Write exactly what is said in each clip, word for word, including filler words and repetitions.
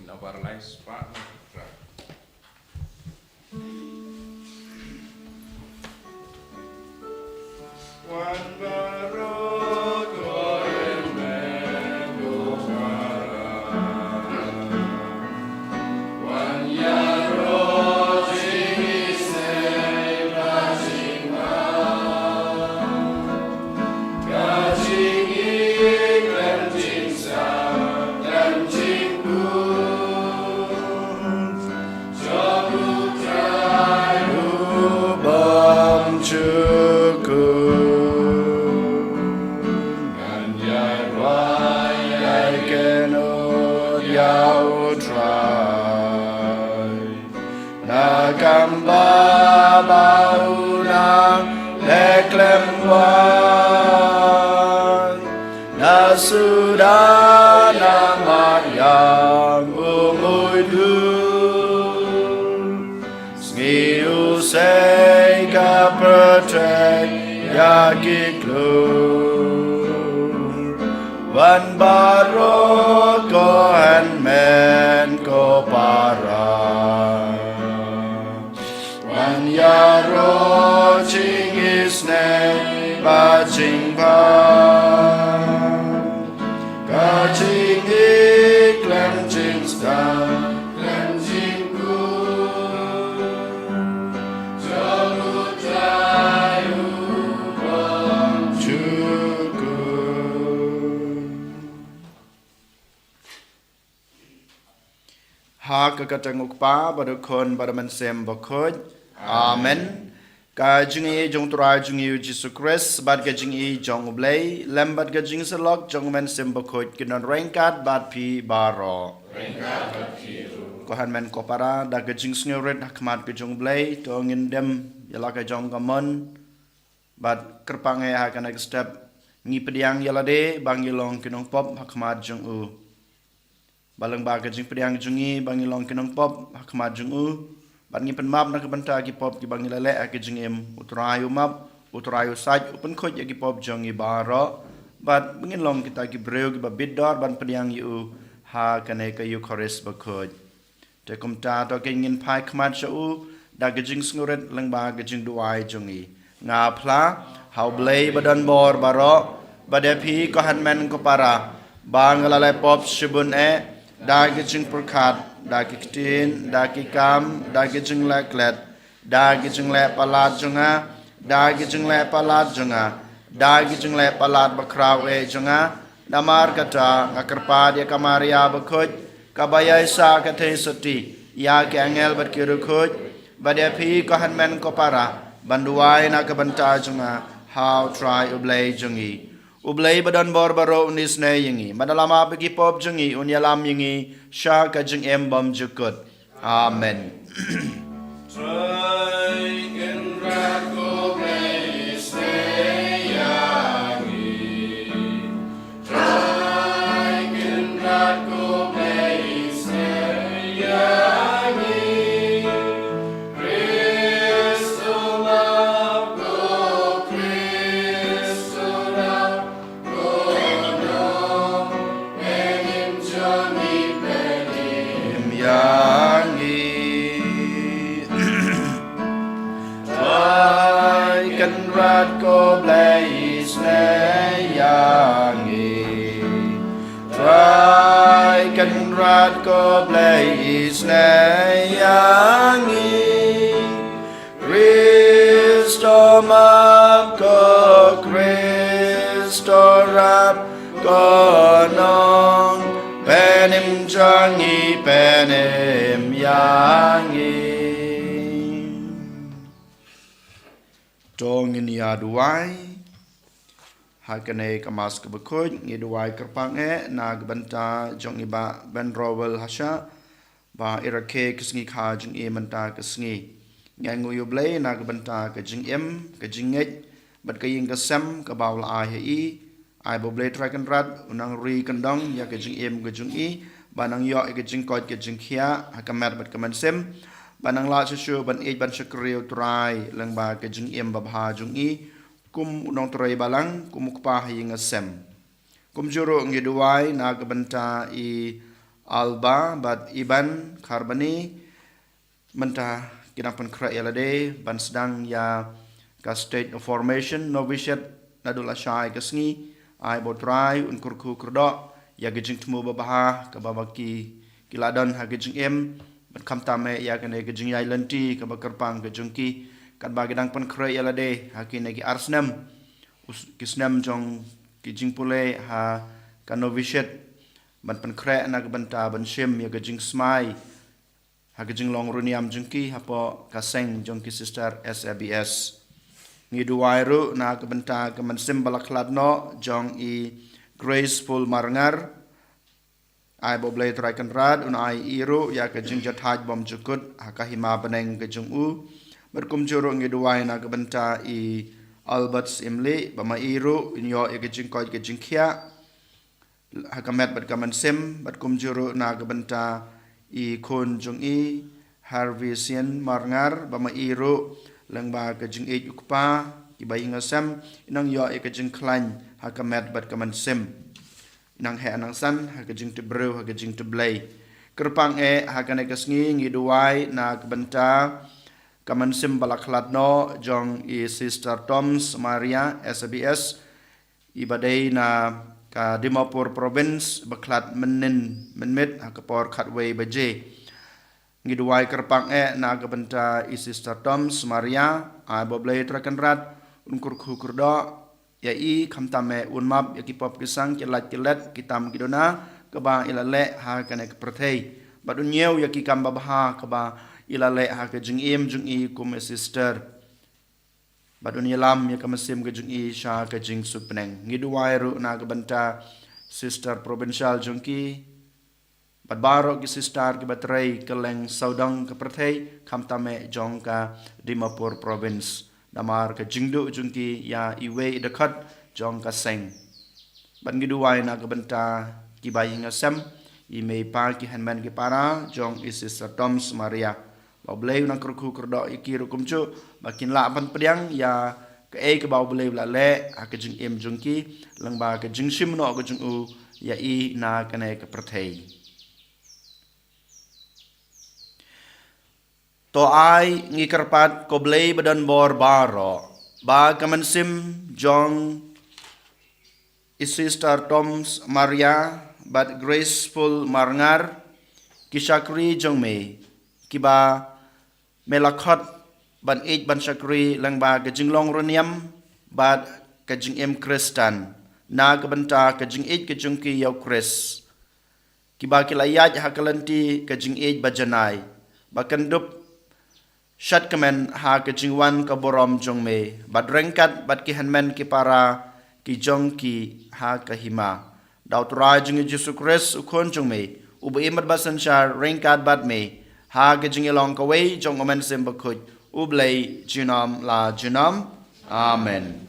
Number lai spah na Trai. Wan baroh ko hynmen ko para. Wan ïaroh jingisynei bad jingpang. Ka jingïeit khlem jingstad khlem jingkut. Jong U Trai U Bymjukut. Ngan ïai duwai ïai kynnoh ïa U Trai. Na ka bynta ba u nang leh khlem wai. Na suda na Mariam u mutdur. Sngi u sei ka pyrthei ïa ki klur. Wan baroh ko hynmen ko para. Wan ïaroh jingisynei bad jingpang. Ka jingïeit khlem jingstad khlem jingkut. Jong U Trai U Bymjukut. Ha ka kyrteng U Kpa bad U Khun bad U Mynsiem Bakhuid. Amen. Ka jingïeit jong U Trai jong ngi U Jisu Khrist bad ka jingïeit jong U Blei lem bad ka jingsyllok jong U Mynsiem Bakhuid kin don ryngkat bad phi baroh. Ko hynmen ko para, da ka jingsngewrit ha khmat ka jong U Blei, to ngin dem ïa la ka jong ka mon bad kyrpang eh ha kane ka step ngi pdiang ïa lade ba ngi long ki nongpop ha khmat jong U. Ba lyngba ka jingpdiang jong ngi ba ngi long ki nongpop ha khmat jong U, bad ngi pynmap na ka bynta ki pop kiba ngi la leh ha ka jingim. U Trai u map, U Trai u said, u pynkhuid ïa ki pop jong ngi baroh. Bad ba ngin long kita ki briew kiba bit dor ban pdiang ïa U ha kane ka Eukharist bakhuid. Te kumta to ngin phai khmat sha U da ka jingsngewrit lyngba ka jingduwai jong ngi. Nga phla ha U Blei ba don bor baroh, bad ïa phi ko hynmen ko para, ba nga la leh pop shibun eh, da ki jingpyrkhat, da ki ktien, da ki kam, da ki jingleh klet, da ki jingleh palat jong nga, da ki jingleh palat jong nga, da ki jingleh palat bakhraw eh jong nga. Namar kata nga kyrpad ïa ka Maria bakhuid, kaba ïaisah ka theisotti ïa ki angel bad ki riewkhuid, bad ïa phi ko hynmen ko para, ban duwai na ka bynta jong nga ha U Trai U Blei jong ngi. U Blei ba don bor baroh un isynei ïa ngi, bad la map ïa ki pop jong ngi un ïalam ïa ngi sha ka jingim bymjukut. Amen. Trai Kynrad ko Blei isynei ïa ngi. Trai Kynrad ko Blei isynei ïa ngi. Khrist u map, ko Khrist u rap, ko Nongpynim jong ngi, pynim ïa ngi. Trai Kynrad ko Blei isynei ïa ngi. Trai Kynrad ko Blei isynei ïa ngi. Khrist u map, ko Khrist u rap, ko Nongpynim jong ngi, pynim ïa ngi. To ngin ïa duwai. Ha kane ka Mass kaba khuid ngi duwai kyrpang eh na ka bynta jong i Bah Ben Rowell Hashah, ba i rakhe ka sngi kha jong i mynta ka sngi. Ngi ainguh ïa U Blei na ka bynta ka jingim, ka jingngeit bad ka ïing ka sem kaba u la ai ha i. Ai ba U Blei Trai Kynrad un nang ri kyndong ïa ka jingim ka jong i, ba nang ïoh ïa ka jingkoit ka jingkhiah ha ka met bad ka mynsiem, ba nang lah shuh shuh ban ïeit ban shakri ïa U Trai lyngba ka jingim babha jong i, kum u nongtrei balang, kum u kpa ha ïing ha sem. Kumjuh ruh ngi duwai na ka bynta i Alba bad Iban Kharbani mynta ki dang pynkhreh ïa lade ban sdang ïa ka stage formation novitiate naduh lashai ka sngi. Ai ba U Trai un kyrkhu kyrdoh ïa ka jingthmu babha kaba ba ki ki la don ha ka jingim bad khamtam eh ïa kane ka jingïaid lynti kaba kyrpang ka jong ki katba ki dang pynkhreh ïa lade ha kine ki ar snem, ki snem jong ki jingpule ha ka novitiate ban pynkhreh na ka bynta ban shim ïa ka jingsmai ha ka jinglong runiam jong ki hapoh ka seng jong ki sister S A B S. Ngi duwai ruh na ka bynta ka mynsiem ba la khlad noh jong i Graceful Marngar. Ai ba U Blei Trai Kynrad un ai i ruh ïa ka jingjahthait bymjukut ha ka hima bneng ka jong u. Bad kumjuh ruh ngi duwai na ka bynta i Albert Syiemlieh ba ma i ruh un ïoh ïa ka jingkoit ka jingkhiah ha ka met bad ka mynsiem, bad kumjuh ruh na ka bynta i khun jong i Harvey Syiemlieh Marngar ba ma i ruh lyngba ka jingïeit u kpa kiba ïing ha sem i nang ïoh ïa ka jingkhlaiñ ha ka met bad ka mynsiem. Nang heh nang san ha ka jingtip briew ha ka jingtip Blei. Kyrpang eh ha kane ka sngi ngi duwai na ka bynta ka mynsiem ba la khlad noh jong i Sister Toms Maria S A B S, i ba dei na ka Dimapur Province ba khlad mynnin mynmiet ha ka por khatwei baje. Ngi duwai kyrpang eh na ka bynta i Sister Toms Maria, ai ba U Blei Trai Kynrad un kyrkhu kyrdoh ïa i, khamtam eh un map ïa ki pop ki sang, ki lait ki let, ki tam ki duna kaba i la leh ha kane ka pyrthei. Bad un ñiew ïa ki kam babha kaba i la leh ha ka jingim jong i kum i sister. Bad un ïalam ïa ka mynsiem ka jong i sha ka jingsuk bneng. Ngi duwai ruh na ka bynta sister provincial jong ki bad baroh ki sister kiba trei kylleng sawdong ka pyrthei, khamtam eh jong ka Dimapur Province. Namar ka jingduh jong ki ïa iwei i dkhot jong ka seng. Bad ngi duwai na ka bynta kiba ïing ha sem, i mei i pa, ki hynmen ki para jong i Sister Toms Maria. Ba U Blei un nang kyrkhu kyrdoh ïa ki ruh kumjuh ba kin lah ban pdiang ïa kaei kaba U Blei u la leh ha ka jingim jong ki lyngba ka jingshim noh ka jong u ïa i na kane ka pyrthei. To ai ngi kyrpad, ko Blei ba don bor baroh, ba ka mynsiem jong i Sister Toms Maria bad Graceful Marngar, ki shakri jong me, kiba me la khot ban ïeit ban shakri lyngba ka jinglong runiam bad ka jingim Khristan, na ka bynta ka jingïeit ka jong ki ïa U Khrist. Kiba ki la ïaid ha ka lynti ka jingïeit ba janai, ba kyndup shadkmen ha ka jingwan ka burom jong me, bad ryngkat bad ki hynmen ki para ki jong ki ha ka hima. Da U Trai jong ngi Jisu Khrist, U Khun jong me, uba im bad synshar ryngkat bad me ha ka jingïalong kawei jong U Mynsiem Bakhuid, U Blei junom la junom. Amen.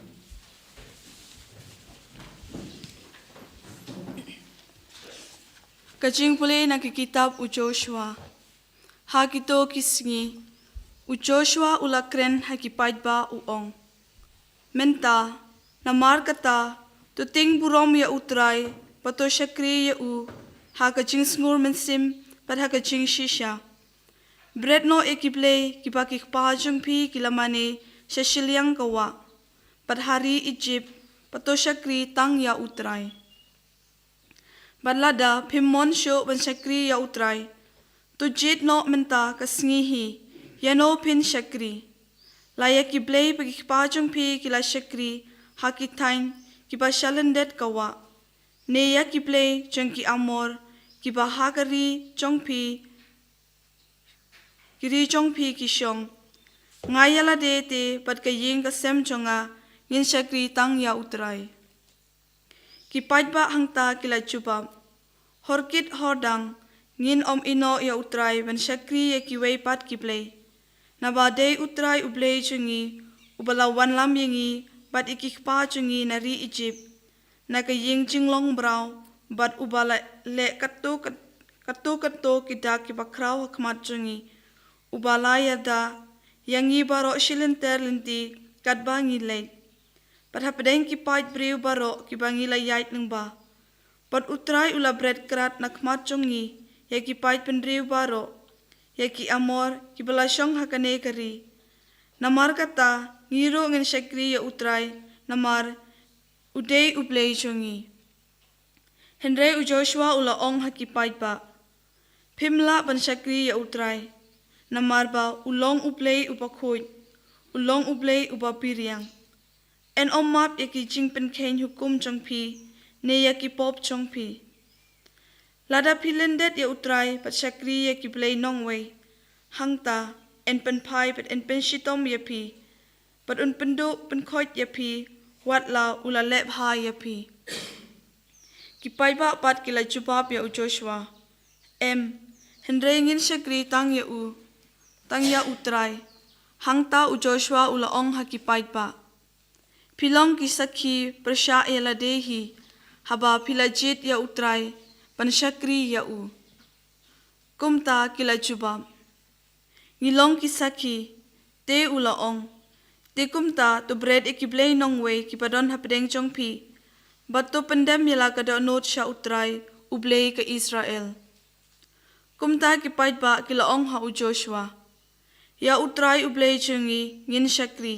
Ka jingpule na ka kitab u Joshua. Ha kito ki sngi, u Joshua u la kren ha ki paidbah, u ong: Mynta, namar kata, to tieng burom ïa U Trai, bad to shakri ïa u ha ka jingsngur mynsiem bad ha ka jingshisha. Bret noh ïa ki blei kiba ki kpa jong phi ki la mane sha shiliang ka wah, bad ha ri Ijipt, bad to shakri tang ïa U Trai. Bad lada phim mon shuh ban shakri ïa U Trai, to jied noh mynta ka sngi hi ïano phin shakri: la ïa ki blei ba ki kpa jong phi ki la shakri ha ki thaiñ kiba sha lyndet ka wah, ne ïa ki blei jong ki Amor kiba ha ka ri jong phi, ki ri jong phi ki shong. Nga ïa lade te bad ka ïing ka sem jong nga, ngin shakri tang ïa U Trai. Ki paidbah hangta ki la jubab: Hor kit hor dang, ngin ym ïehnoh ïa U Trai ban shakri ïa kiwei pat ki blei. Naba dei U Trai U Blei jong ngi, uba la wanlam ïa ngi bad ïa ki kpa jong ngi na ri Ijipt, na ka ïing jinglong mraw, bad uba la leh katto kat-, katto katto ki dak kiba khraw ha khmat jong ngi, uba la ïada ïa ngi baroh shi lynter lynti katba ngi leit, bad hapdeng ki paid briew baroh kiba ngi la ïaid lyngba. Bad U Trai u la bret krad na khmat jong ngi ïa ki paid bynriew baroh, ïa ki Amor kiba la shong ha kane ka ri. Namar kata, ngi ruh ngin shakri ïa U Trai, namar u dei U Blei jong ngi. Hynrei u Joshua u la ong ha ki paidbah, phim lah ban shakri ïa U Trai, namar ba u long U Blei uba khuid, u long U Blei uba pyrshang. Yn ym map ïa ki jingpynkheiñ hukum jong phi, ne ïa ki pop jong phi. Lada phi lyndet ïa U Trai bad shakri ïa ki blei nongwei, hangta yn pynphai bad yn pynshitom ïa phi, bad un pynduh pynkhoit ïa phi, wat la u la leh bha ïa phi. Ki paidbah pat ki la jubab ïa u Joshua, em, hynrei ngin shakri tang ïa u, tang ïa U Trai. Hangta u Joshua u la ong ha ki paidbah, phi long ki sakhi pyrshah ïa lade hi, haba phi la jied ïa U Trai ban shakri ïa u. Kumta ki la jubab, ngi long ki sakhi. Te u la ong, te kumta to bret ïa ki blei nongwei kiba don hapdeng jong phi, bad to pyndem ïa la ka dohnud sha U Trai, U Blei ka Israel. Kumta ki paidbah ki la ong ha u Joshua, ïa U Trai U Blei jong ngi ngin shakri,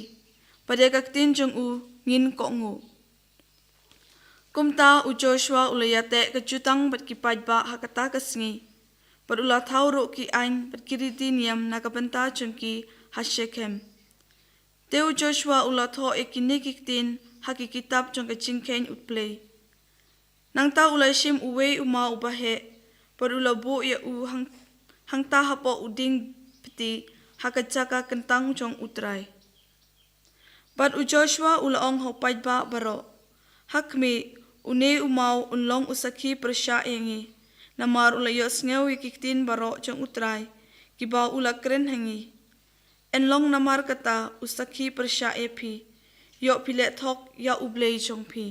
bad ïa ka ktien jong u ngin kohnguh. Kumta u Joshua u la ïateh ka jutang bad ki paidbah ha kata ka sngi, bad u la thaw ruh ki aiñ bad ki riti niam na ka bynta jong ki ha Shekhem. Te u Joshua u la thoh ïa kine ki ktien ha ki kitab jong ka jingkheiñ U Blei. Nangta u la shim uwei u maw uba heh, bad u la buh ïa u hang, hangta hapoh u dieng bti, ha ka jaka kyntang jong U Trai. Bad u Joshua u la ong ha u paidbah baroh, ha khmih, une u maw un long u sakhi pyrshah ïa ngi, namar u la ïohsngew ïa ki ktien baroh jong U Trai, kiba u la kren ha ngi. Yn long namar kata u sakhi pyrshah ïa phi, ïoh phi leh thok ïa U Blei jong phi.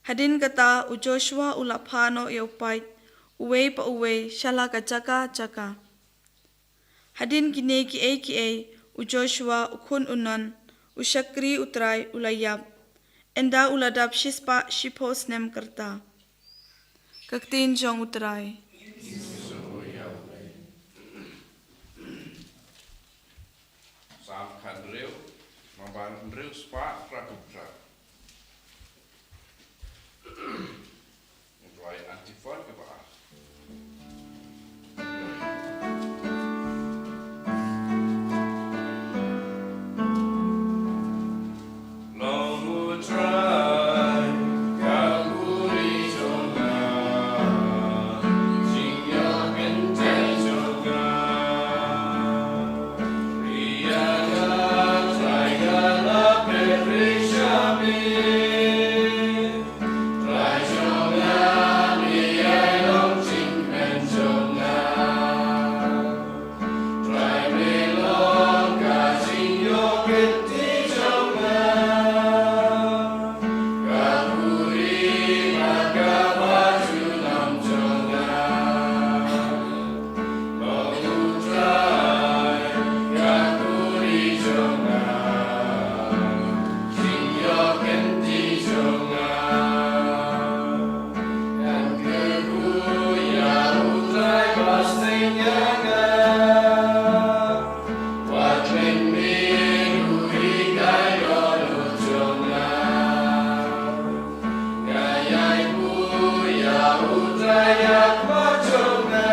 Hadien kata u Joshua u la phah noh ïa u paid, uwei pa uwei sha la ka jaka jaka. Hadien kine kiei kiei u Joshua u khun u Nun, u shakri U Trai u la ïap, ynda u la dap shispah shiphew snem ka rta. Ka ktien jong U Trai. Salm hynriew, nambar hynriew spah phra phew phra. Ngi duwai antiphon kaba ar. Long U Trai, ka buhrieh jong nga, jingïoh kynthei jong nga. Ïa nga Trai nga la pyrshah ïa me. Trai jong nga, me ïai long jingkmen jong nga. Trai me long ka jingïoh kynthei jong nga. Ka buhrieh bad ka bajunom jong nga. Long U Trai, ka buhrieh jong nga. Jingïoh kynthei jong nga. Ngan kyrkhu ïa U Trai ba seng ïa nga. Wat leh me u hikai dohnud jong nga. Nga ïai buh ïa U Trai ïa ka khmat jong nga.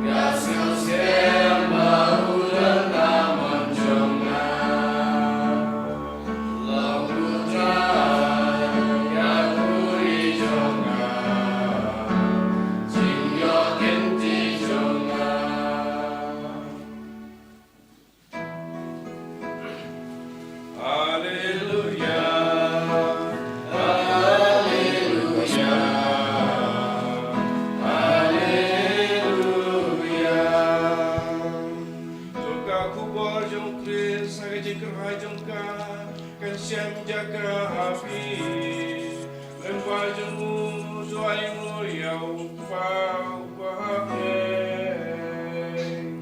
Nga sngewsih ba u don ha mon jong nga. Long U Trai, ka buhrieh jong nga, jingïoh kynthei jong nga. Haleluya, haleluya, haleluya. To ka khubor jong U Khrist ha ka jingkyrhai jong ka kan shem jaka ha phi. Lyngba jong u, to ainguh ïa U Kpa uba ha bneng.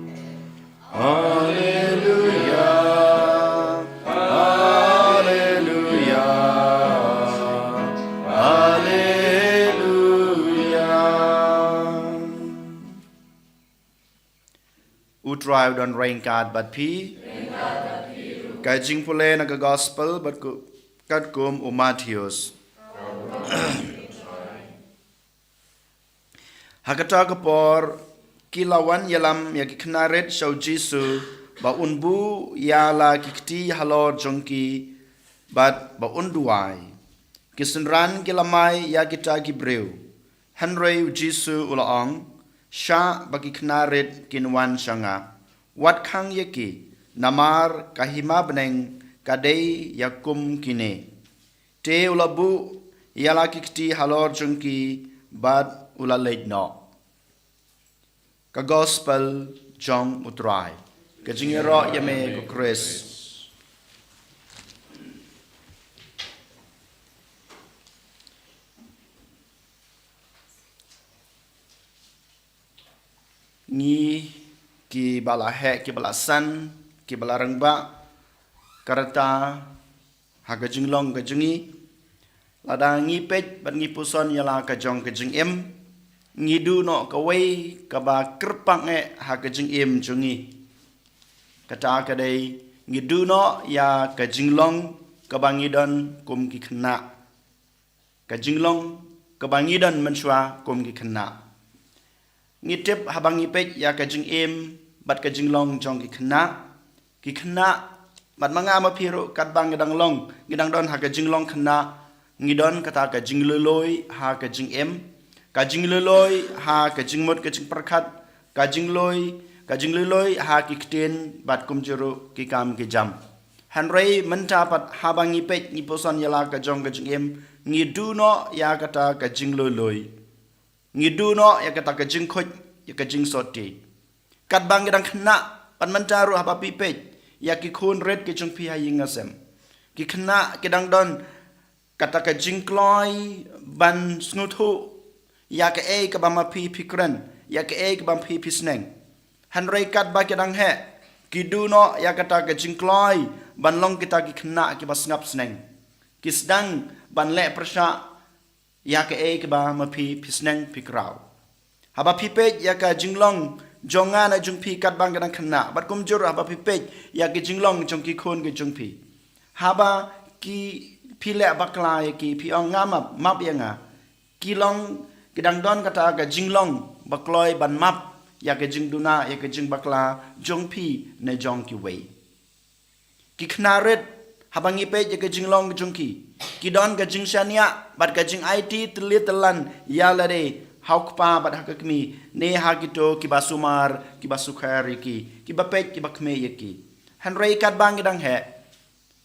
Haleluya, haleluya, haleluya. U Trai u don ryngkat bad phi. Ka jingpule na ka gospel bad ku, katkum u Mathaios. Ha kata ka por, ki la wan ïalam ïa ki khynnah rit sha u Jisu, ba un buh ïa la ki kti halor jong ki, bad ba un duwai. Ki synran ki la mai ïa kita ki briew. Hynrei u Jisu u la ong, shah ba ki khynnah rit kin wan sha nga. Wat khang ïa ki, namar ka hima bneng ka dei ïa kum kine. Te u la buh ïa la ki kti halor jong ki bad u la leit noh. Ka gospel jong u Trai. Ka jingïaroh ïa me ko Khrist. Ngi ki ba la heh, ki ba la san, ki ba la rangbah, ka rta ha ka jinglong ka jong ngi. Lada ngi peit bad ngi puson ïa la ka jong ka jingim, ngi duh noh kawei kaba kyrpang eh ha ka jingim jong ngi. Kata ka dei, ngi duh noh ïa ka jinglong kaba ngi don kum ki khynnah. Ka jinglong kaba ngi don mynshuwa kum ki khynnah. Ngi tip haba ngi peit ïa ka jingim bad ka jinglong jong ki khynnah. Ki khynnah, bad ma nga ma phi ruh katba ngi dang long, ngi dang don ha ka jinglong khynnah, ngi don kata ka jingluilui ha ka jingim, ka jingluilui ha ka jingmut ka jingpyrkhat, ka jinglui, ka jingluilui ha ki ktien bad kumjuh ruh ki kam ki jam. Hynrei mynta pat haba ngi peit ngi puson ïa la ka jong ka jingim, ngi duh noh ïa kata ka jingluilui. Ngi duh noh ïa kata ka jingkhuid, ïa ka jingsotti. Katba ngi dang khynnah, bad mynta ruh haba phi peit ïa ki khun rit ki jong phi ha ïing ha sem, ki khynnah ki dang don kata ka jingkloi ban sngewthuh ïa kaei kaba ma phi phi kren, ïa kaei kaba ma phi phi sneng. Hynrei katba ki dang heh, ki duh noh ïa kata ka jingkloi ban long kita ki khynnah kiba sngap sneng. Ki sdang ban leh pyrshah ïa kaei kaba ma phi phi sneng phi kraw. Haba phi peit ïa ka jinglong jong nga na jong phi katba nga dang khynnah, bad kumjuh haba phi peit ïa ka jinglong jong ki khun ki jong phi. Haba ki, phi leh bakla ïa ki, phi ong nga map, map ïa nga. Ki long, ki dang don kata ka jinglong ba kloi ban map ïa ka jingduna, ïa ka jingbakla jong phi ne jong kiwei. Ki khynnah rit, haba ngi peit ïa ka jinglong jong ki, ki don ka jingshaniah bad ka jingaiti tylli tyllan ïa lade ha u kpa bad ha ka kmie, ne ha kito kiba sumar, kiba sukher ïa ki, kiba peit, kiba khmih ïa ki. Hynrei katba ngi dang heh,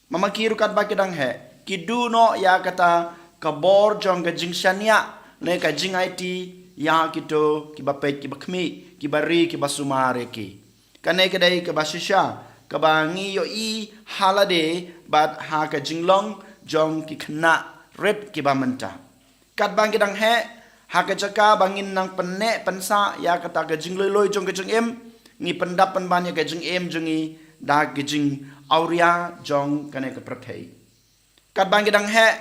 ma ma ki ruh katba ki dang heh, ki duh noh ïa kata ka bor jong ka jingshaniah ne ka jingaiti ïa kito kiba peit, kiba khmih, kiba ri, kiba sumar ïa ki. Kane ka dei kaba shisha kaba ngi ïohi ha lade bad ha ka jinglong jong ki khynnah rit kiba mynta. Katba ngi dang heh, ha ka jaka ba ngin nang pynneh pynsah ïa kata ka jingluilui jong ka jingim, ngi pyndap pynban ïa ka jingim jong ngi da ka jingawria jong kane ka pyrthei. Katba ngi dang heh,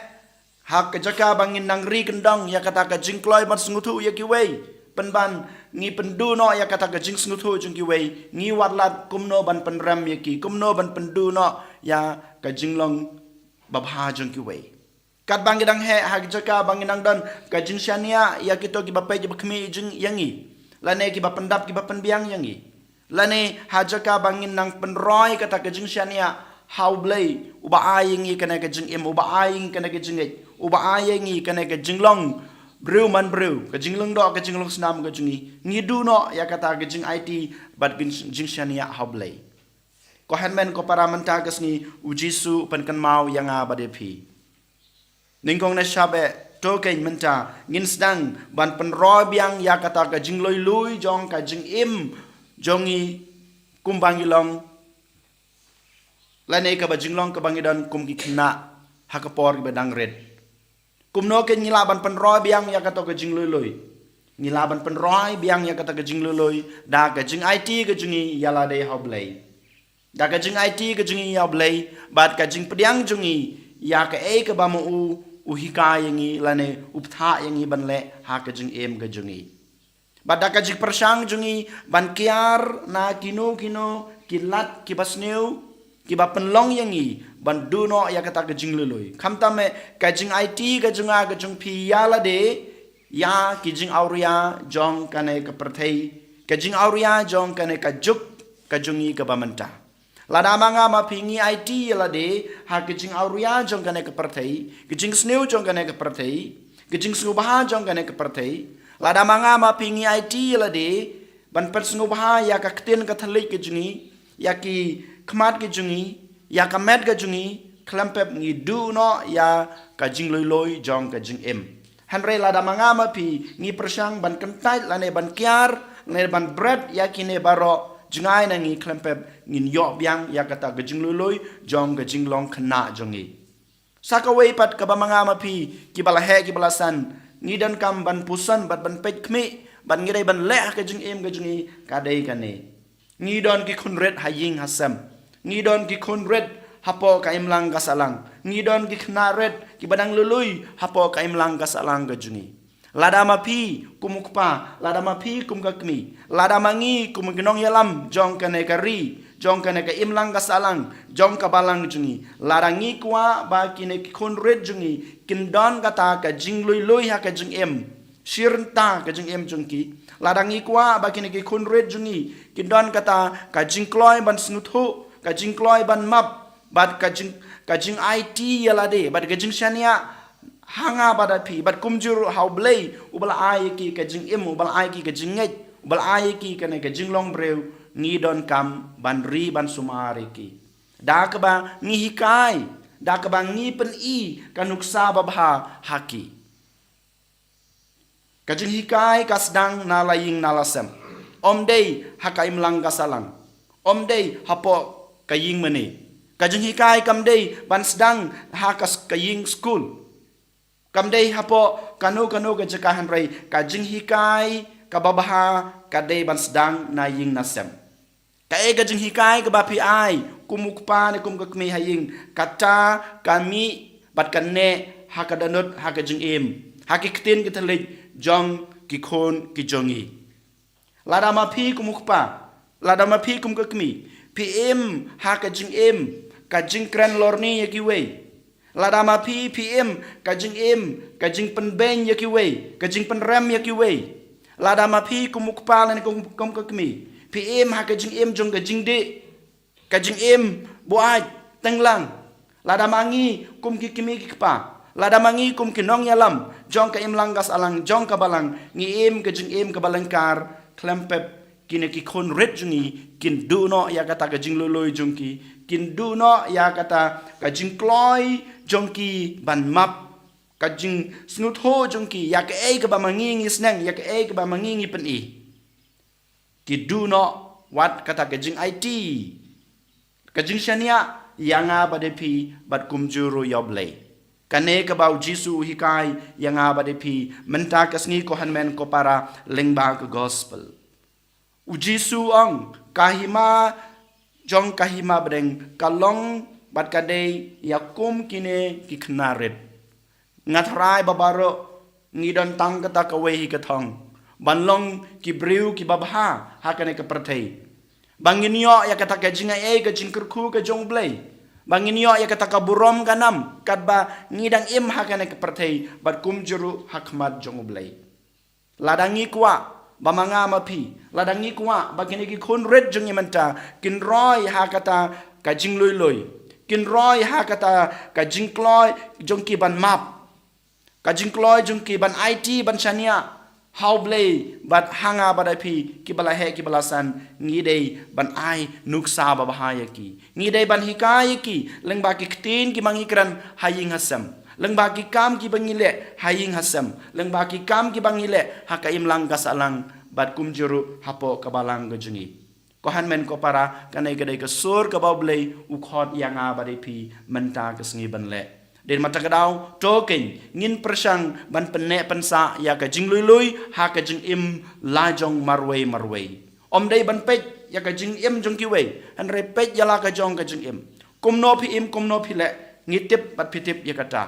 ha ka jaka ba ngin nang ri kyndong ïa kata ka jingkloi ban sngewthuh ïa kiwei, pynban ngi pynduh noh ïa kata ka jingsngewthuh jong kiwei, ngi wad lad kumno ban pynrem ïa ki, kumno ban pynduh noh ïa ka jinglong babha jong kiwei. Katba ngi dang heh, ha ka jaka ba ngin nang don ka jingshaniah ïa kito kiba peit, kiba khmih jong, ïa ngi, lane kiba pyndap, kiba pynbiang ïa ngi, lane ha jaka ba ngin nang pynroi kata ka jingshaniah ha U Blei, uba ai ïa ngi kane ka jingim, uba ai ïa ngi kane ka jingngeit, uba ai ïa ngi kane ka jinglong briew man briew, ka jinglong doh, ka jinglong snam ka jong ngi, ngi duh noh ïa kata ka jingaiti bad ka jingshaniah ha U Blei. Ko hynmen ko para, mynta ka sngi U Jisu u pynkynmaw ïa nga bad ïa phi. Nyngkong ne shaba, to keiñ mynta ngin sdang ban pynroi biang ïa kata ka jingluilui jong ka jingim jong ngi kumba ngi long, lane kaba jinglong kaba ngi don kum ki khynnah ha ka por kiba dang rit. Kumno keiñ ngi lah ban pynroi biang ïa kata ka jingluilui? Ngi lah ban pynroi biang ïa kata ka jingluilui da ka jingaiti ka jong ngi ïa lade ha U Blei. Da ka jingaiti ka jong ngi ïa U Blei, bad ka jingpdiang jong ngi ïa kaei kaba ma u u hikai ïa ngi lane u bthah ïa ngi ban leh ha ka jingim ka jong ngi. Bad da ka jingpyrshang jong ngi ban kiar na kino kino ki lad kiba sniew, kiba pynlong ïa ngi ban duh noh ïa kata ka jingluilui. Khamtam eh, ka jingaiti ka jong nga ka jong phi ïa lade ïa ki jingawria jong kane ka pyrthei, ka jingawria jong kane ka juk ka jong ngi kaba mynta. Lada ma nga ma phi ngi aiti ïa lade ha ka jingawria jong kane ka pyrthei, ka jingsniew jong kane ka pyrthei, ka jingsngewbha jong kane ka pyrthei. Lada ma nga ma phi ngi aiti ïa lade ban pynsngewbha ïa ka ktien ka thylliej ka jong ngi, ïa ki khmat ka jong ngi, ïa ka met ka jong ngi, khlem pep ngi duh noh ïa ka jingluilui jong ka jingim. Hynrei lada ma nga ma phi ngi pyrshang ban kyntait lane ban kiar lane ban bret ïa kine baroh, jngai na ngi khlem pep ngin ïoh biang ïa kata ka jingluilui jong ka jinglong khynnah jong ngi. Sa kawei pat kaba ma nga ma phi kiba la heh kiba la san, ngi donkam ban puson bad ban peit khmih bad ngi dei ban leh ha ka jingim ka jong ngi ka dei kane. Ngi don ki khun rit ha ïing ha sem. Ngi don ki khun rit hapoh ka imlang ka sahlang. Ngi don ki khynnah rit kiba dang lui-lui hapoh ka imlang ka sahlang ka jong ngi. Lada ma phi kum u kpa, lada ma phi kum ka kmie, lada ma ngi kum ki nongïalam jong kane ka ri, jong kane ka imlang ka sahlang, jong ka balang jong ngi, lada ngi kwah ba kine ki khun rit jong ngi kin don kata ka jingluilui ha ka jingim, shirta ka jingim jong ki. Lada ngi kwah ba kine ki khun rit jong ngi kin don kata ka jingkloi ban sngewthuh, ka jingkloi ban map, bad ka jing, ka jingaiti ïa lade, bad ka jingshaniah ha nga bad ha phi, bad kumjuh ruh ha U Blei uba la ai ïa ki ka jingim, uba la ai ïa ki ka jingngeit, uba la ai ïa ki kane ka jinglong briew, ngi donkam ban ri ban sumar ïa ki. Da kaba ngi hikai, da kaba ngi pyni ka nuksa babha ha ki. Ka jinghikai ka sdang na la ïing na la sem. Ym dei ha ka imlang ka sahlang. Ym dei hapoh ka ïing mane. Ka jinghikai kam dei ban sdang ha ka s-, ka ïing skul. Kam dei hapoh kano kano ka jaka, hynrei ka jinghikai kaba bha ka dei ban sdang na ïing na sem. Kaei ka jinghikai kaba phi ai kum u kpa ne kum ka kmie ha ïing, kata ka mih bad ka neh ha ka dohnud, ha ka jingim, ha ki ktien ki thylliej jong ki khun ki jong ngi. Lada ma phi kum u kpa, lada ma phi kum ka kmie, phi im ha ka jingim ka jingkren lorni ïa kiwei. Lada ma phi phi im ka jingim ka jingpynbeiñ ïa kiwei, ka jingpynrem ïa kiwei. Lada ma phi kum u kpa lane kum, kum ka kmie, phi im ha ka jingim jong ka jingdih, ka jingim buaid teng lang. Lada ma ngi kum ki kmie ki kpa, lada ma ngi kum ki nongïalam jong ka imlang ka sahlang, jong ka balang, ngi im ka jingim kaba lyngkar, khlem pep kine ki khun rit jong ngi kin duh noh ïa kata ka jingluilui jong ki, kin duh noh ïa kata ka jingkloi jong ki ban map, ka jingsngewthuh jong ki ïa kaei kaba ma ngi ngi sneng, ïa kaei kaba ma ngi ngi pyni. Ki duh noh wat kata ka jingaiti, ka jingshaniah ïa nga bad ïa phi, bad kumjuh ruh ïa U Blei. Kane kaba U Jisu u hikai ïa nga bad ïa phi mynta ka sngi, ko hynmen ko para lyngba ka gospel. U Jisu u ong, ka hima jong ka hima bneng ka long bad ka dei ïa kum kine ki khynnah rit. Nga tharai ba baroh ngi don tang kata kawei hi ka thong, ban long ki briew kiba bha ha kane ka pyrthei. Ba ngin ïoh ïa kata ka jingai ka jingkyrkhu ka jong U Blei. Ba ngin ïoh ïa kata ka burom ka nam katba ngi dang im ha kane ka pyrthei bad kumjuh ruh ha khmat jong U Blei. Lada ngi kwah, ba ma nga ma phi, lada ngi kwah ba kine ki khun rit jong ngi mynta kin roi ha kata ka jingluilui, kin roi ha kata ka jingkloi jong ki ban map, ka jingkloi jong ki ban aiti ban shaniah ha U Blei bad ha nga bad ha phi kiba la heh kiba la san, ngi dei ban ai nuksa babha ïa ki. Ngi dei ban hikai ïa ki lyngba ki ktien kiba ngi kren ha ïing ha sem, lyngba ki kam kiba ngi leh ha ïing ha sem, lyngba ki kam kiba ngi leh ha ka imlang ka sahlang, bad kumjuh ruh hapoh ka balang ka jong ngi. Ko hynmen ko para, kane ka dei ka sur kaba U Blei u khot ïa nga bad ïa phi mynta ka sngi ban leh. Dei ma kata ka daw, to keiñ ngin pyrshang ban pynneh pynsah ïa ka jingluilui ha ka jingim la jong marwei marwei. Ym dei ban peit ïa ka jingim jong kiwei, hynrei peit ïa la ka jong ka jingim. Kumno phi im, kumno phi leh, ngi tip bad phi tip ïa kata.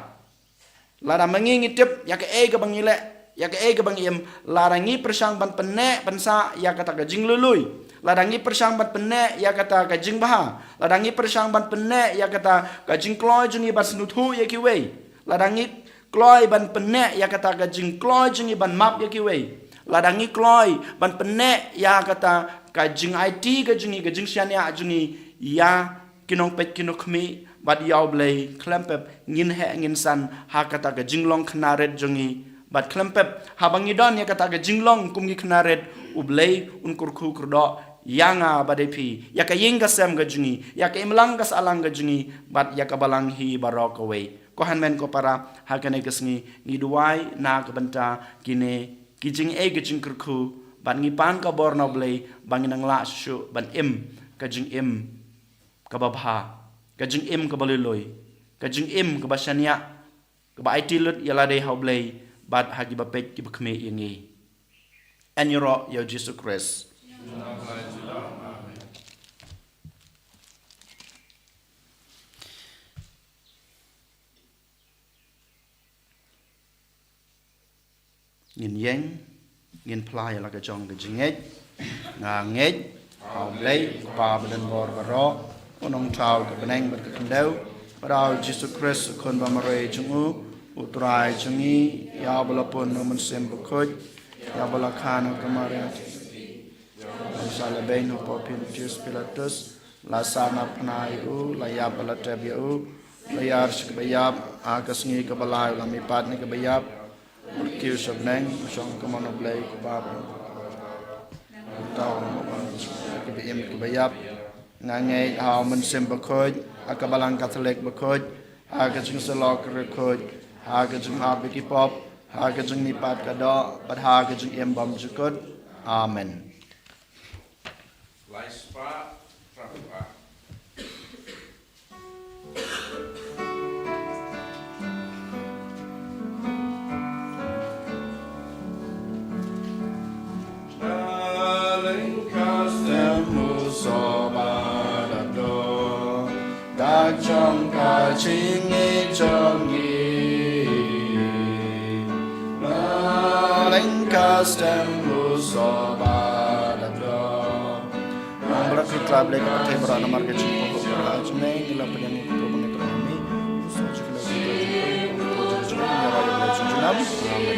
Lada ma ngi ngi tip ïa kaei kaba ngi leh, ïa kaei kaba ngi im, lada ngi pyrshang ban pynneh pynsah ïa kata ka jinglului, lada ngi pyrshang ban pynneh ïa kata ka jingbha, lada ngi pyrshang ban pynneh ïa kata ka jingkloi jong ngi ban sngewthuh ïa kiwei, lada ngi kloi ban pynneh ïa kata ka jingkloi jong ngi ban map ïa kiwei, lada ngi kloi ban pynneh ïa kata ka jingaiti ka jong ngi, ka jingshaniah jong ngi ïa ki nongpeit ki nongkhmih, bad ïa U Blei, khlem pep ngin heh ngin san ha kata ka jinglong khynnah rit jong ngi, bad khlem pep haba ngi don ïa kata ka jinglong kum ki khynnah rit, U Blei un kyrkhu kyrdoh ïa nga bad ïa phi, ïa ka ïing ka sem ka jong ngi, ïa ka imlang ka sahlang ka jong ngi, bad ïa ka balang hi baroh kawei. Ko hynmen ko para, ha kane ka sngi ngi duwai na ka bynta kine ki jingeh ki jingkyrkhu, bad ngi pan ka bor na U Blei ba ngin nang lah shuh shuh ban im ka jingim kaba bha, ka jingim kaba lui lui, ka jingim kaba shaniah, kaba aiti lut ïa lade ha U Blei bad ha kiba peit kiba khmih ïa ngi. Yn ïaroh ïa U Jisu Khrist. Ngin ïeng, ngin phla ïa la ka jong ka jingngeit. Nga ngeit ha U Blei, U Kpa ba don bor baroh, U Nongthaw ka bneng bad ka khyndew, bad ha U Jisu Khrist, U Khun ba marwei jong u, U Trai jong ngi, ïa uba la pun na U Mynsiem Bakhuid, ïa uba la kha na ka Maria, la sa la beiñ ha u Pontius Pilatus, la sah na phna ïa u, la ïap bad la tep ïa u, la ïar sha kaba ïap, ha ka sngi kaba lai u la mihpat na kaba ïap, u la kiew sha bneng, u shong ha ka mon U Blei U Kpa ba, u thaw ha ka mon jong kiba im kiba ïap. Nga ngeit ha U Mynsiem Bakhuid, ha ka Balang Katholik bakhuid, ha ka jingsyllok riewkhuid, ha ka jingmap ïa ki pop, ha ka jingmihpat ka doh, bad ha ka jingim bymjukut. Amen. Lai spah, phra phra. Dak jong ka jingngeit jong ngi. Ba leng ka stem u soba da dro. Nang brak rut la blek ka thei bra namar ka jingpynkup bra jong ngi, ngi la pdiang ngi pynkup ngi pynkup ngi. Sa jingla jingla jingla jingla jingla jingla jingla.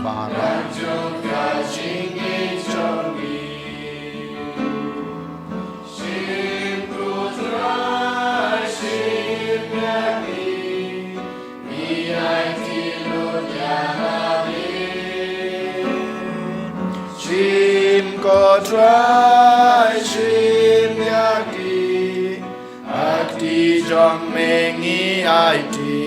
Amen. Shim ko Trai, shim ïa ki, ha kti jong me ngi aiti.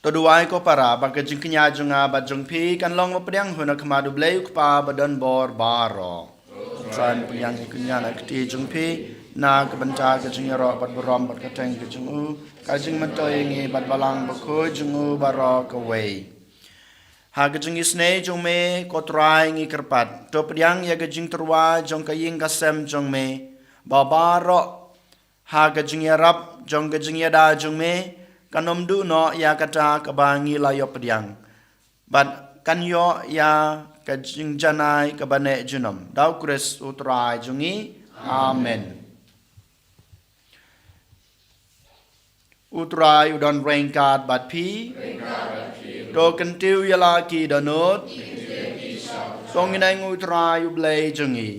To duwai ko para, ba ka jingkñia jong nga bad jong phi kan long ba pdiang hun ha khmat U Blei U Kpa ba don bor baroh. Trai, pdiang ïa ka kñia na kti jong phi, na ka bynta ka jingïaroh bad burom bad ka kyrteng ka jong u, ka jingmyntoi ïa ngi bad Balang Bakhuid jong u baroh kawei. Ha ka jingisynei jong me ko Trai ngi kyrpad, to pdiang ïa ka jingtyrwa jong ka ïing ka sem jong me, ba baroh ha ka jingïarap jong ka jingïada jong me, kan ym duh noh ïa kata kaba ngi la ïoh pdiang, bad kan ïoh ïa ka jingjanai kaba neh junom. Da U Khrist U Trai jong ngi. Amen. U Trai u don ryngkat bad phi. To kyntiew ïa la ki dohnud. To ngin ïeng ha U Trai U Blei jong ngi.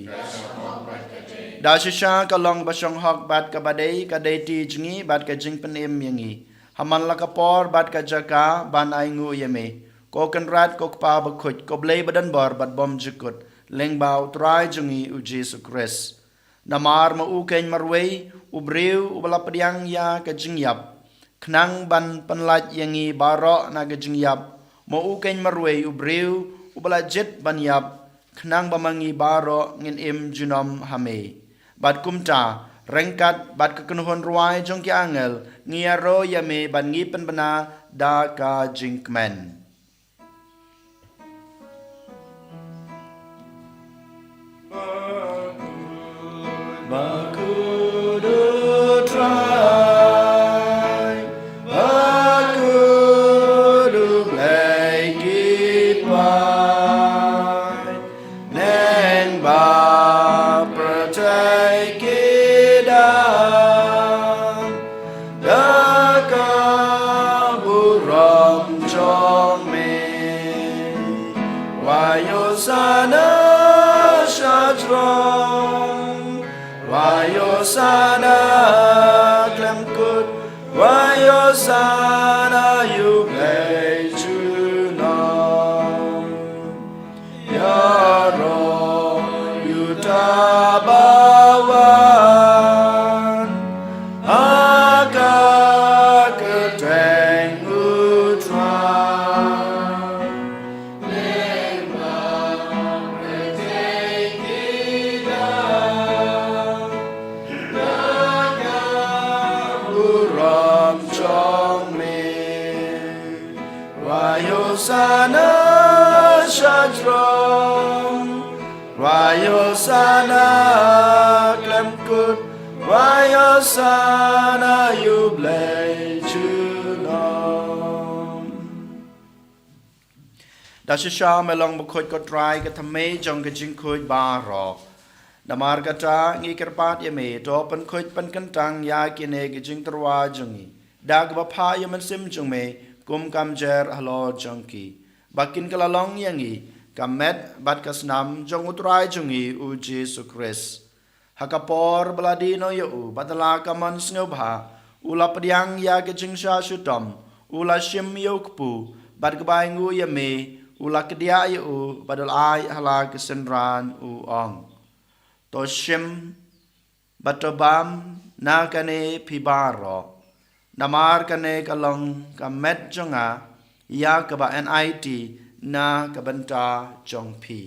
Da shisha ka long ba shong hok bad kaba dei ka dei ti jong ngi bad ka jingpynim ïa ngi, ha man la ka por bad ka jaka ban ai nguh ïa me, ko Kynrad ko Kpa Bakhuid, ko Blei ba don bor bad bymjukut. lyngba u Trai jong ngi u Jisu Khrist. Namar ma u keiñ marwei u briew uba la pdiang ïa ka jingïap, khnang ban pynlait ïa ngi baroh na ka jingïap, ma u keiñ marwei u briew uba la jied ban ïap, khnang ba ma ngi baroh ngin im junom ha me. Bad kumta, ryngkat bad ka kynhun rwai jong ki angel, ngi ïaroh ïa me bad ngi pynbna da ka jingkmen. Bakhuid u Trai, bakhuid U Blei ki paid, lyngba pyrthei ki dang da ka burom jong me. Wai Hosana sha throne, wai Hosana khlem kut, wai Hosana ïa U Blei junom. Ïaroh ïa uta uba wan ha ka kyrteng u Trai. Burom jong me. Wai Hosana sha throne, wai Hosana khlem kut, wai Hosana ïa U Blei junom. Da shisha me long bakhuid ko Trai, ka thymmei jong ka jingkhuid baroh. Namar kata ngi kyrpad ïa me, to pynkhuid pynkyntang ïa kine ki jingtyrwa jong ngi da kaba phah ïa u Mynsiem jong me, kum ka mjer halor jong ki, ba kin kylla long ïa ngi ka met bad ka snam jong u Trai jong ngi u Jisu Khrist. Ha ka por ba la die noh ïa u bad ha la ka mon sngewbha, u la pdiang ïa ka jingshah shitom, u la shim ïa u kpu, bad kaba ainguh ïa me, u la kdiah ïa u bad u la ai ha la ka synran, u ong: To shim bad to bam na kane phi baroh, namar kane ka long ka met jong nga, ïa kaba enait na ka bynta jong phi.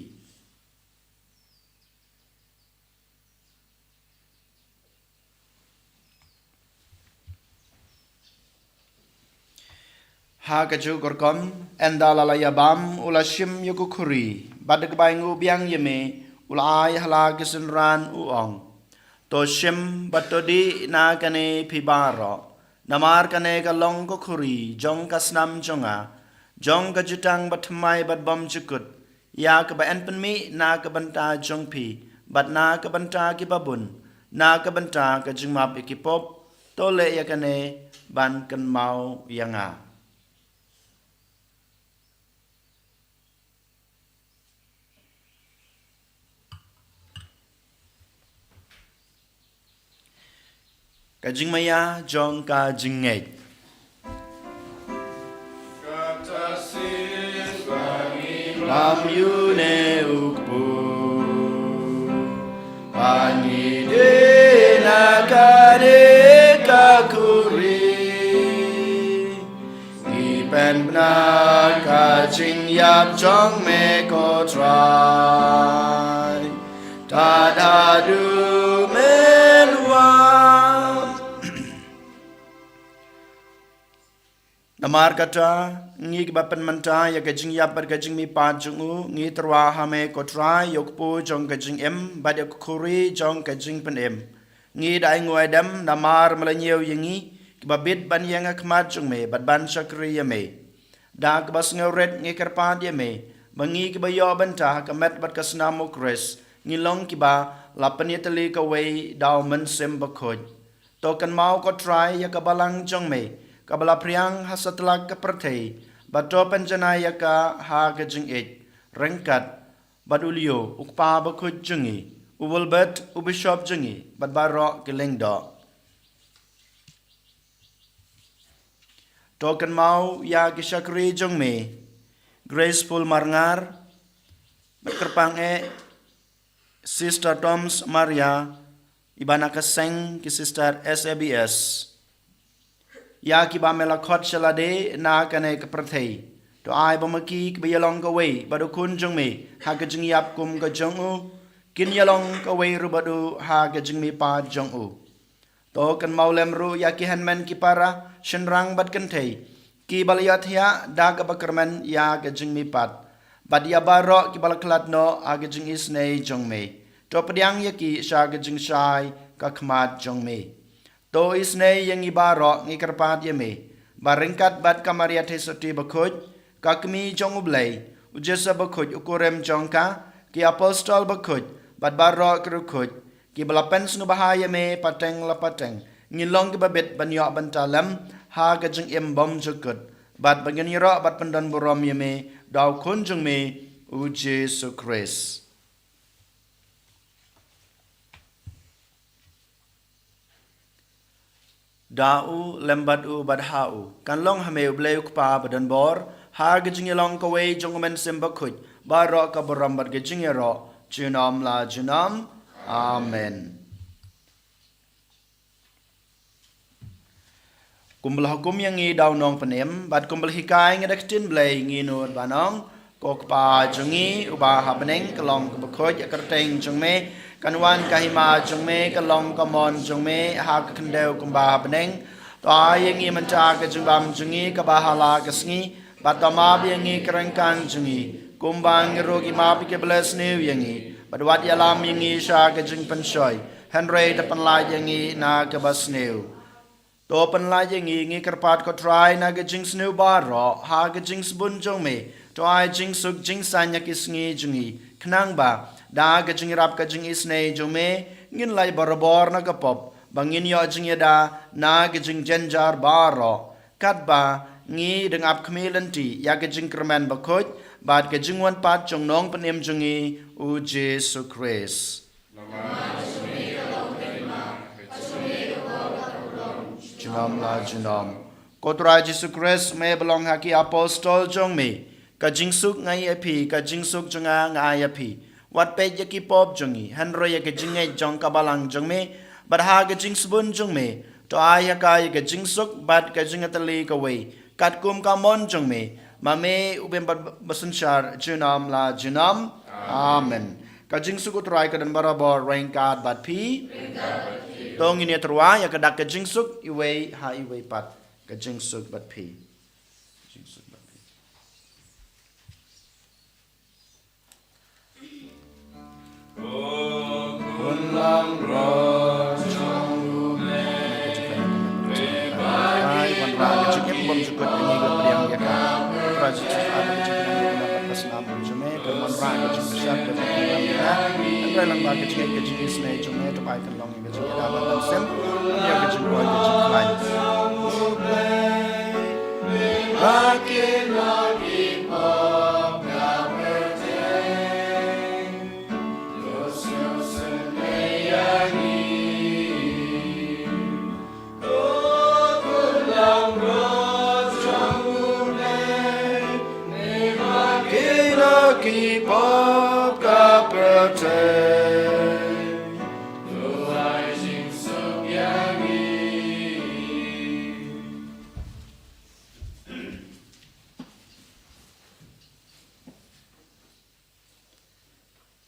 Ha kajuh ka rukom, ynda la la ïabam, u la shim ïa ka khuri, bad da kaba ainguh biang ïa me, u la ai ha la ka synran, u ong: To shim bad to dih na kane phi baroh, namar kane ka long ka khuri jong ka snam jong nga, jong ka jutang bathymmai bad bymjukut, ïa kaba yn pynmih na ka bynta jong phi bad na ka bynta kiba bun, na ka bynta ka jingmap ïa ki pop. To leh ïa kane ban kynmaw ïa nga. Ka jingmaïa jong ka jingngeit. Bam ïa une u kpu, ba ngi dih na kane ka khuri. Ngi pynbna ka jingïap jong me ko Trai, tad haduh men wan. Namar kata, ngi kiba pynmynta ïa ka jingïap bad ka jingmihpat jong u, ngi tyrwa ha me ko Trai, ïa u kpu jong ka jingim bad ïa ka khuri jong ka jingpynim. Ngi da ainguh aidem namar me la ñiew ïa ngi kiba bit ban ïeng ha khmat jong me bad ban shakri ïa me. Da kaba sngewrit ngi kyrpad ïa me, ba ngi kiba ïoh bynta ha ka met bad ka snam u Khrist, ngi long kiba la pynïatylli kawei da u Mynsiem Bakhuid. To kynmaw ko Trai ïa ka balang jong me, kaba la phriang ha satlak ka pyrthei, bad to pynjanai ïa ka ha ka jingïeit, ryngkat bad u Leo, u kpa bakhuid jong ngi, u Wilbert, u bishop jong ngi, bad baroh ki lyngdoh. To kynmaw ïa ki shakri jong me, Graceful Marngar, bad kyrpang eh, Sister Toms Maria, iba na ka seng ki Sister S A B S. Ïa kiba me la khot sha lade na kane ka pyrthei, to ai ba ma ki kiba ïalong kawei bad u Khun jong me ha ka jingïap kum ka jong u, kin ïalong kawei ruh bad u ha ka jingmihpat jong u. To kynmaw lem ruh ïa ki hynmen ki para, shynrang bad kynthei, kiba la ïohthiah da kaba kyrmen ïa ka jingmihpat, bad ïa baroh kiba la khlad noh ha ka jingisynei jong me. To pdiang ïa ki sha ka jingshai ka khmat jong me. To isynei ïa ngi baroh, ngi kyrpad ïa me, ba ryngkat bad ka Maria Theisotti bakhuid, ka Kmie jong U Blei, u Joseph bakhuid u kurim jong ka, ki apostol bakhuid, bad baroh ki riewkhuid kiba la pynsngewbha ïa me pateng la pateng, ngin long kiba bit ban ïoh bynta lem ha ka jingim bymjukut, bad ba ngin ïaroh bad pyndonburom ïa me da u Khun jong me, u Jisu Khrist. Da u, lem bad u, bad ha u, kan long ha me U Blei U Kpa badonbor, ha ka jingïalong kawei jong U Mynsiem Bakhuid, baroh ka burom bad ka jingïaroh, junom la junom. Amen. Kumba la hukum ïa ngi da u Nongpynim, bad kumba la hikai ngi da ka ktien Blei, ngi nud ban ong: Ko Kpa jong ngi uba ha bneng, ka long kaba khuid ïa ka kyrteng jong me, kan wan ka hima jong me, ka long ka mon jong me ha ka khyndew kumba ha bneng. To ai ïa ngi mynta ka jingbam jong ngi kaba ha la ka sngi, bad to map ïa ngi ki ryngkang jong ngi, kumba ngi ruh ngi map ïa kiba la sniew ïa ngi, bad wat ïalam ïa ngi sha ka jingpynshoi, hynrei to pynlait ïa ngi na kaba sniew. To pynlait ïa ngi, ngi kyrpad ko Trai, na ka jingsniew baroh, ha ka jingsbun jong me. To ai jingsuk jingsaiñ ha ki sngi jong ngi, khnang ba da ka jingïarap ka jingisynei jong me, ngin lait barabor na ka pop, ba ngin ïoh jingïada na ka jingjynjar baroh, katba ngi dang ap khmih lynti ïa ka jingkyrmen bakhuid bad ka jingwan pat jong u Nongpynim jong ngi, u Jisu Khrist. Junom la junom. Ko Trai Jisu Khrist, me ba la ong ha ki apostol jong me: Ka jingsuk nga ai ïa phi, ka jingsuk jong nga nga ai ïa phi. Wat peit ïa ki pop jong ngi, hynrei ïa ka jingngeit jong ka balang jong me, bad ha ka jingsbun jong me, to ai ha ka ïa ka jingsuk bad ka jingïatylli kawei, katkum ka mon jong me, ma me u bym ba-, basynshar junom la junom. Amen. Ka jingsuk u Trai ka don barabor ryngkat bad phi. To ngin ïa tyrwa ïa ka dak ka jingsuk, iwei ha iwei pat. Ka jingsuk bad phi. Jingsuk bad phi. Khun langbrot jong U Blei, ai wanrah ka jingim bymjukut ïa ngi, ka pdiang ïa ka. Trai Jisu, ai ka jingpdiang ïa ka, bad ka snam jong me, ka wanrah ka jingpyrsad, ka jingpyrsad ïa ka. Hynrei lyngba ka jingngeit ka jingisynei jong me, to ai kan long ïa ka jingïada ban sim ïa ka jingkoit ka jingkhlaiñ. Ki pop ka pyrthei.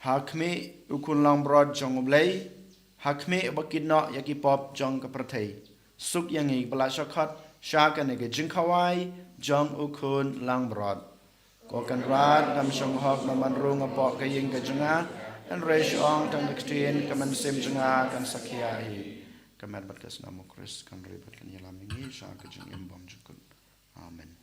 Ha khmih u Khun langbrot jong U Blei, ha khmih uba kit noh ïa ki pop jong ka pyrthei, suk ïa ngi ba la shah khot sha kane ka jingkhawai jong u Khun langbrot. Ko Kynrad, ngam shong hok ba men rung hapoh ka ïing ka jong nga, hynrei shu ong tang da ka ktien, ka mynsiem jong nga kan sakhia hi. Ka met bad ka snam u Khrist kan ri bad kan ïalam ïa ngi sha ka jingim bymjukut. Amen.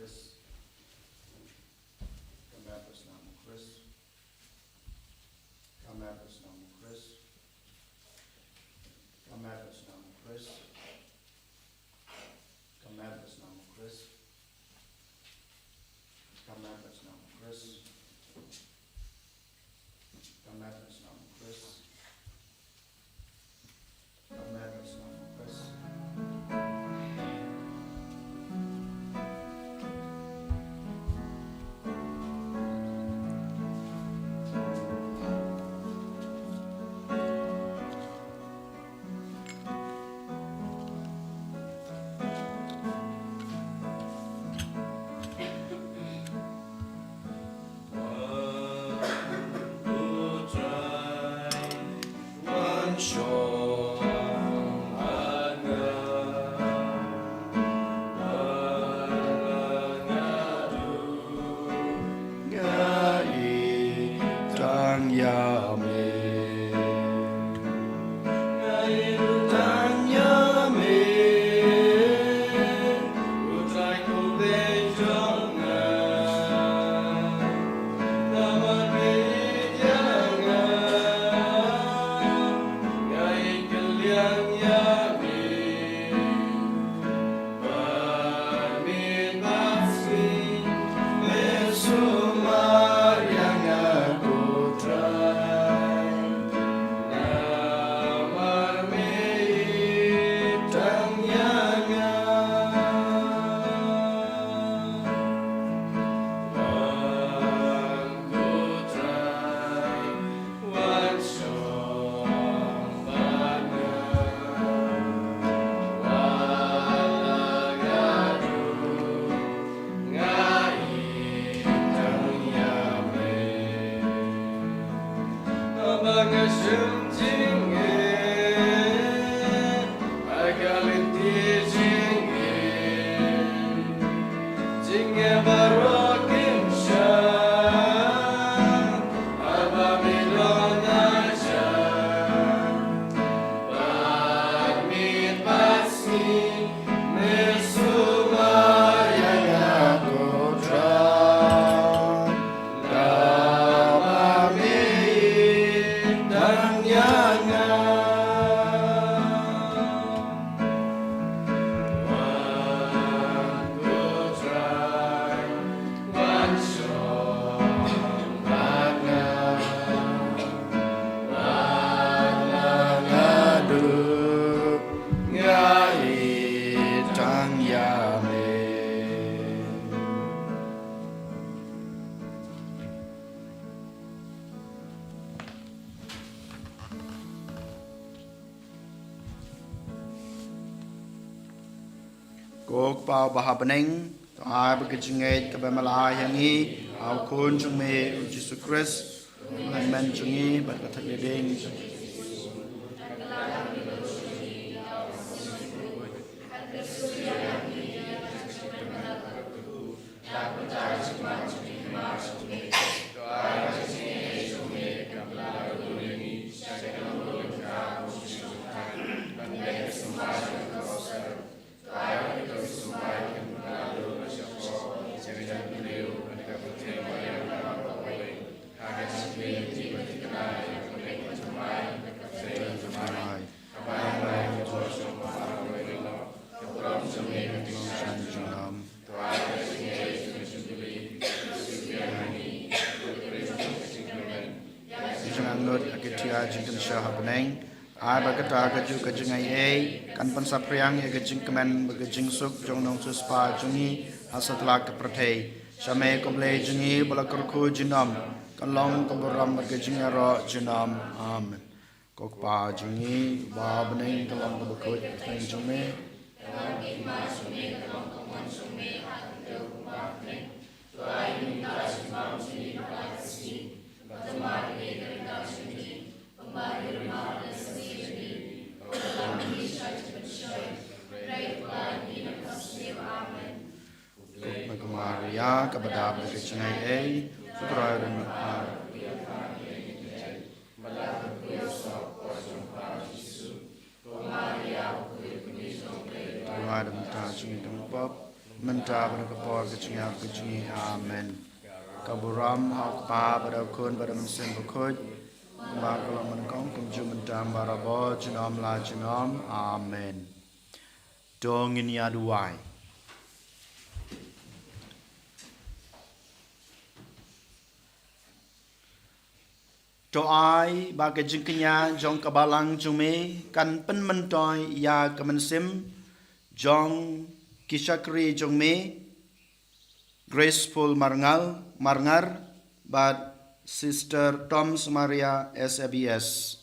Chris. Ka map is not Chris. Ka map is not Chris. Ka map is not Chris. Ka map is not Chris. Ka map is not Chris. Ka map is not Chris. Ka map is not Chris. Nga ïeit tang ïa me. Nga ïeit tang ïa me. U Trai u dei jong nga. Namar me ïeit ïa nga. Nga ïeit kylliang ïa me. Bad miet bad sngi me sumar ïa nga ko Trai. Namar me ïeit tang ïa nga. Wan ko Trai. Wan shong bad nga, wat la nga ruh, nga ïeit tang ïa me. Haba nga shem jingeh, ha ka lynti jingeh, jingeh baroh kim shah, haba me don hajan. Bad miet bad sngi me sumar ïa nga ko Trai. Namar me ïeit tang ïa nga. Wan ko Trai, wan shong bad nga, wat la nga duh, nga ïeit tang ïa me. Ko Kpa uba ha bneng, to ai ba ka jingngeit kaba me la ai ha ngi ha u Khun jong me u Jisu Khrist, u Hynmen jong ngi bad ka thylliej dieng jong ngi. Jingangnud ha ki tia jingkynsha ha bneng. Ai ba kata ka juh ka jingaiei kan pynsaphriang ïa ka jingkmen bad ka jingsuk jong u nongsiewspah jong ngi ha satlak ka pyrthei. Sha me ko Blei jong ngi ba la kyrkhu junom, kan long ka burom bad ka jingïaroh junom. Amen. Ko Kpa jong ngi uba ha bneng, ka long kaba khuid ka kyrteng jong me. Ko Maria kaba dap da ka jingaiei, U Trai u don bad pha. Ko Maria, u don bad pha ha ki jingpop. Mynta bad ha ka por ka jingïap ka jong ngi. Amen. Ka burom ha u Kpa bad ha u Khun bad ha u Mynsiem Bakhuid, kumba ka long nyngkong, kumjuh mynta, barabor, junom la junom. Amen. To ngin ïa duwai. To ai ba ka jingkñia jong ka balang jong me kan pynmyntoi ïa ka mynsiem jong ki shakri jong me, Graceful Marngar, Marngar, bad Sister Tom Samaria S A B S.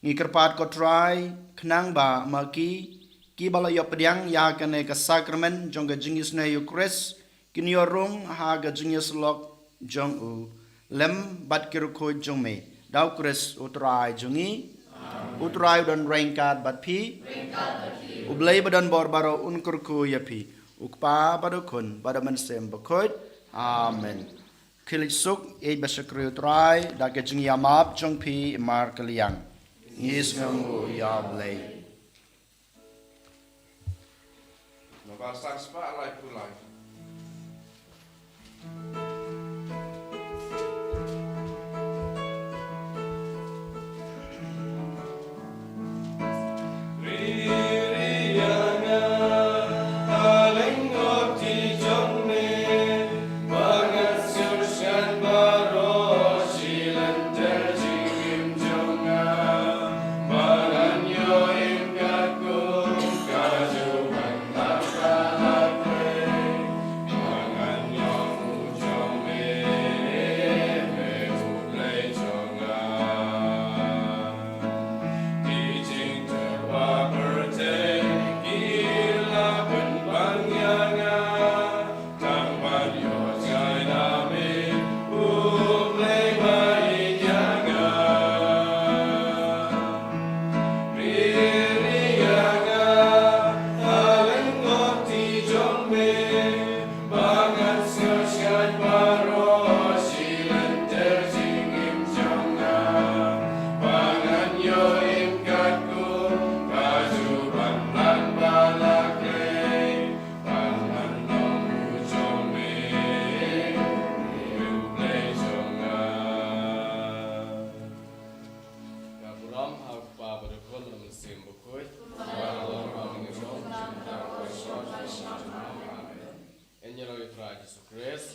Ngi kyrpad, ko Trai, khnang ba ma ki, kiba la ïoh pdiang ïa kane ka sakramen jong ka jingisynei Eukharist, kin ïoh rung ha ka jingïasyllok jong u lem bad ki riewkhuid jong me, da u Khrist u Trai jong ngi. U Trai u don ryngkat bad phi. U Blei ba don bor baroh un kyrkhu ïa phi, u Kpa bad u Khun bad u Mynsiem Bakhuid. Amen. Khie leit suk, ïeit ba shakri u Trai da ka jingïamap jong phi markylliang. Ngi sngewnguh ïa u Blei. Nombar san spah laiphew lai. Ka burom ha u Kpa bad u Khun bad u Mynsiem Bakhuid. Amen. Ngi ïa long ïa u Trai Jisu Khrist.